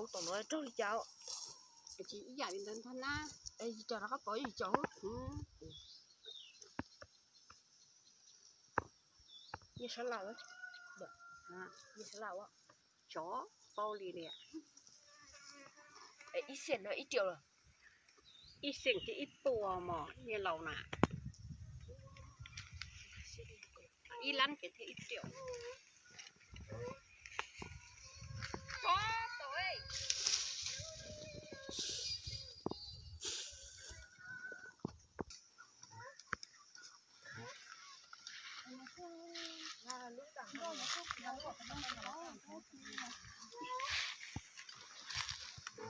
Ub, tom no raug li cas? Tsis ib yam li ntawd ntag na. Es cas rov qab pom ib yam caum. Nyiaj sab laj, nyiaj sab laj, tsov paub li li. Ib xees no ib riaum los? Ib xees thiab ib puas mos nyiaj laus na. Ib lab ces thiab ib riaum.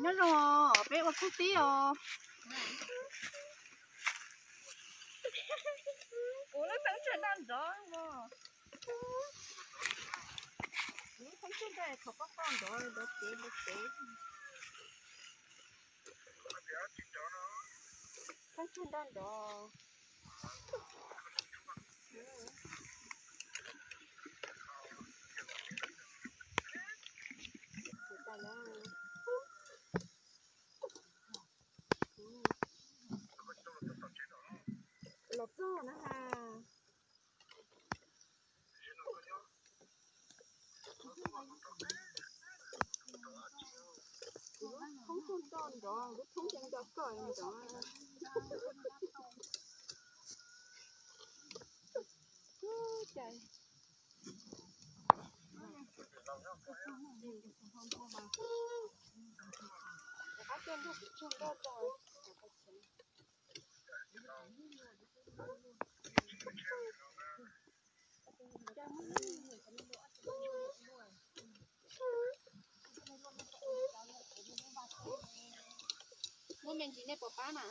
Nyob zoo, peb ua txuj tib os. Kuv lub thoob tsag nroj nrov mos. Kuv lub thoob tsag nroj qhov pob qoj nrov nrov cev nrov cev. Thoob tsag nroj nrov. Los txog na has. Kuv lub thoob tsag nroj nrov, lub thoob tsag nroj koj nrov. Muaj me ntsis nej puas pab na?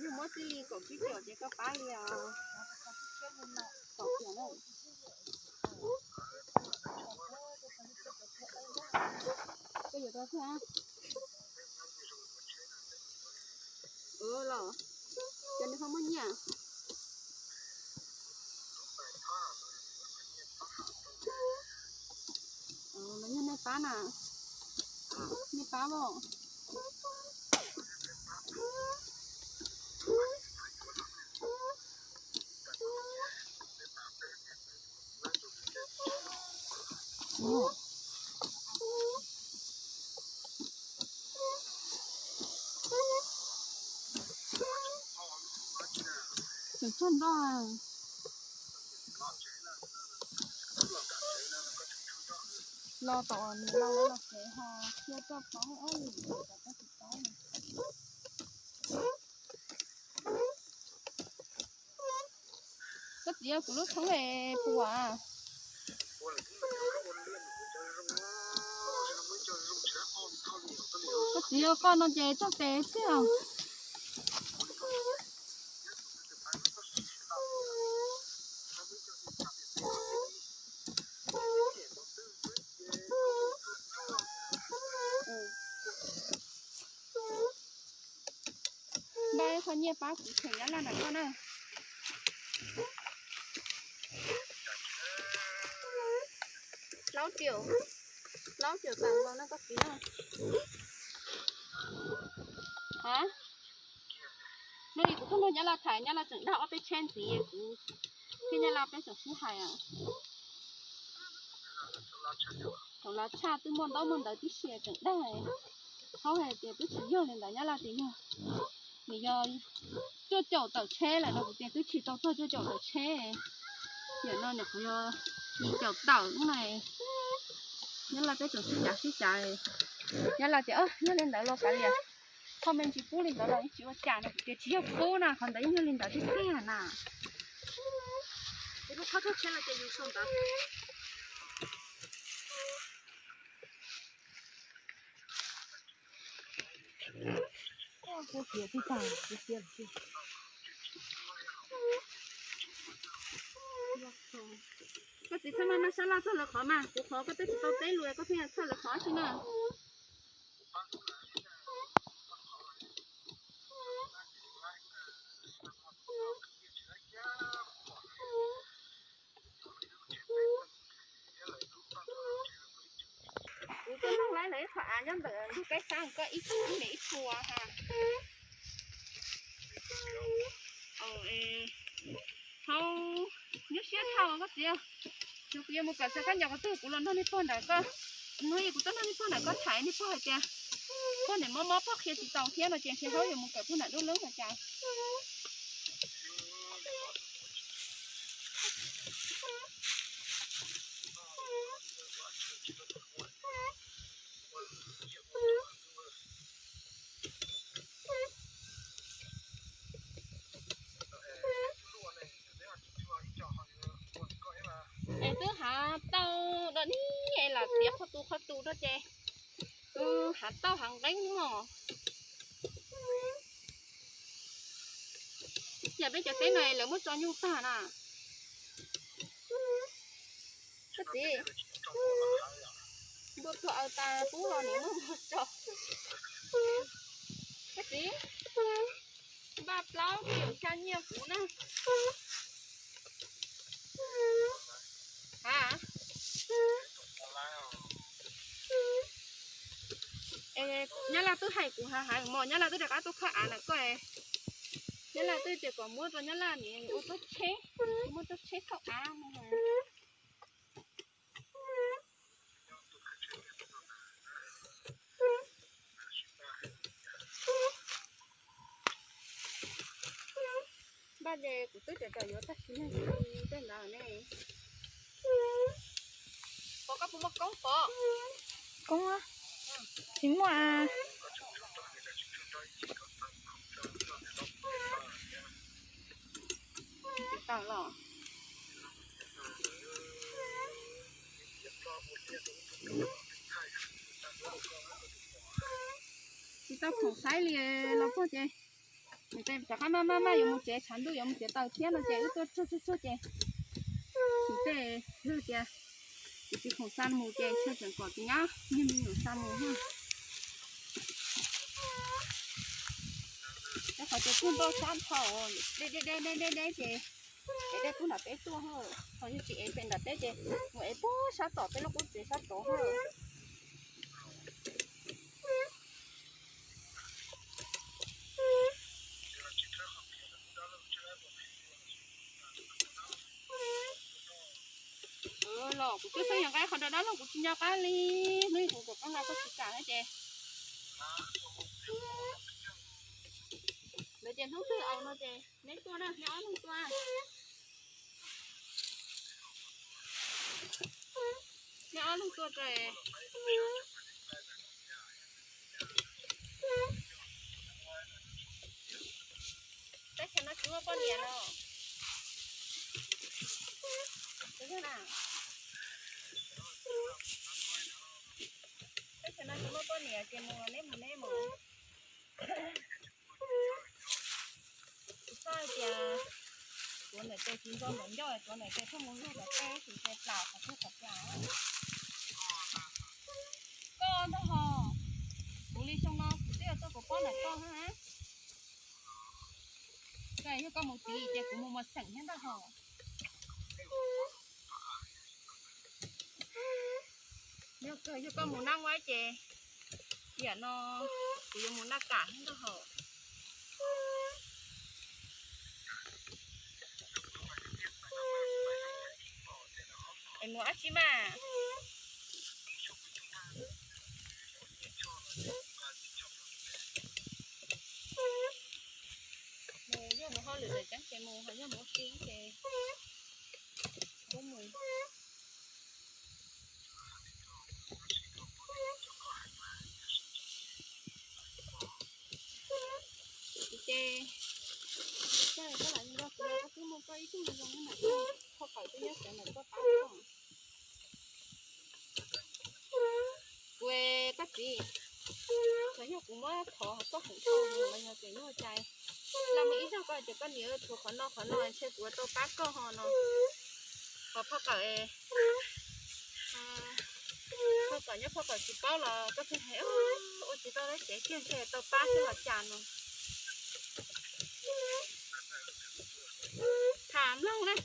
Yog muab txij li kaum tsib caum ces koj pab li os. Kaum caum na. Koj yuav tau thiab. Los, cov nws ho muaj nyiaj. Los yog nej pab na, nej pab os. Tseem tshuaj nroj. Los tom niam laus lawv los tsev ho cia koj paub ob yim cov koj tsis paub na. Koj txiv, kuv lub thoob es puas? Koj txiv, koj no ces txog tes xwb os. Npaj qho nyiaj pab kuv them Nyab Laj ntawm koj na. Plaub triệu, plaub triệu tawm nkaus no koj txiv na. Hab, hnub ib kuv tuaj nrog Nyab Laj tham, Nyab Laj tseem dag ob peb tsheb ntxiv, kuv thiab Nyab Laj peb tseem sib hais. Thaum los tshaj twb muaj ntaub muaj ntawv tib si tseem dag, thaub hais tias twb tsis yog li ntawd, Nyab Laj tias yog, nws yog cuaj caum tawm tsheb lawm no, kuv tias twb tsis tau txog cuaj caum tawm tsheb, yam no nws qhov yog yim caum tawm ub na. Nyab Laj peb tseem sib cav sib cav, Nyab Laj tias yog li ntawd los kav liam, qhov me ntsis pub li ntawd los yeej tsis ua cas no, kuv tias tsis yog pub na, qhov ntawd yeej yog li ntawd tiag tiag na. Ces lub khob tsheb los ces yus sau ntawd. Koj txiv txhob maj maj sab laj txog lawv qhov mas, kuv qhov koj twb tsis tau teb lus koj pheej txhawj lawv qhov tsi na. Ib qho av nyob ntawm ntug kab xab koj ib ib me ib txhua ha. Hau, nyuaj siab dhau koj txiv. Yog kuv yuav mus kawm xav kab nyom qhov twg kuv los nrog niag pog nram koj, no yog kuv tuaj nrog niag pog nram koj tham niag pog hais tias pog niam mob mob pog qhia tsis tau thiab no ces ntshe hauv yuav mus kawm pog nram dub lub no cas. Es twb hav tauj do ni es lam tiav qhov tu qhov tu rau ces hav tauj hav nqeeb mog. Yam peb cov teb no lawv muab tso nyuj tag na. Koj txiv, npua tuag aws tas pub los nim muab npua tso. Koj txiv, npaj plaub triệu xya nyiaj kuv na. Ha, Nyab Laj twb hais kuv hav heev mog, Nyab Laj twb rov qab tuaj khawb av ntawm koj. Nyab Laj twb tias kom muab rau Nyab Laj nim ua txoj tsheb, muab txoj tsheb thauj av no. Npaj ces kuv twb cov cov yuav tag sim neej tej ntawd ne. Pov, koj puas muaj koob pov? Koob, tsis muaj. Tsis tau los. Tsis tau khoom saib li los pog ces. Rov qab maj maj maj yuav mus tsev, tshav ntuj yuav mus tsev taws thiab no ces wb tuaj tsuag tsuag tsuag ces kuv tej yog tias kuv tsis khoom xa mus ces tshuav tseem kom tus nyab niag me nyuam xa mus. Rau qhov tias tuaj nroj sab nrho, deb deb deb deb deb ces ev dej pub nram teb tuaj, ho yog tsis ev pem nram teb ces mus ev pub sab tom peb lub qub tsev sab tod. Los kuv twb xeeb yog nqa qhov dab laug kuv tsis nco qab li, hnub kuv kom koj nqa koj tsis kam thiab ces. Lawv tias hnub twg aus no ces neb tuaj na, neb ob leeg tuaj. Neb ob leeg tuaj tso. Teb chaws no tsis muaj poj niam los? Teb chaws no tsis muaj poj niam ces mus los neb mus neb mus. Kuv txhob hais tias tuav ntawm tes tsis nco ntawm ncauj, tuav ntawm tes thiaj mus luag tom teb, tsis ces plam qhov twg qhov cas. Koj ntag hos, kuv li xyoo no kuv twb yuav tuaj kuv pob ntawm koj na. Koj yog koj mus tid ces kuv mus mus xeem thiab ntag hos. Yog kawg yog koj mus naj nguaib ces tiam no kuv yuav mus naj kam thiab ntag hos. Es mus dab tsi mas? Mus yog mus hauj lwm lawm ceeb ces mus, ho yog mus ua si ces kuj mus. Ces koj lam nrog kuv los koj twb muaj koj ib tug zoo zoo na, koj qhov twb nyob sawv ntawm koj pab koj. Kuv, koj txiv, txawm yog kuv muab thov koj khoom tau los yog tias yuav ua cas, los mus ib zaug koj tias koj niam thuav qhov no qhov no ntshe kuv yuav tau pab koj ho no. Qhov phoj kawm, phoj kawm nyob phoj kawm tsis paub los koj thiaj hais ua tsis tau dab tsev kiag ntshe tau pab xwb los cas no. Tham mloog na.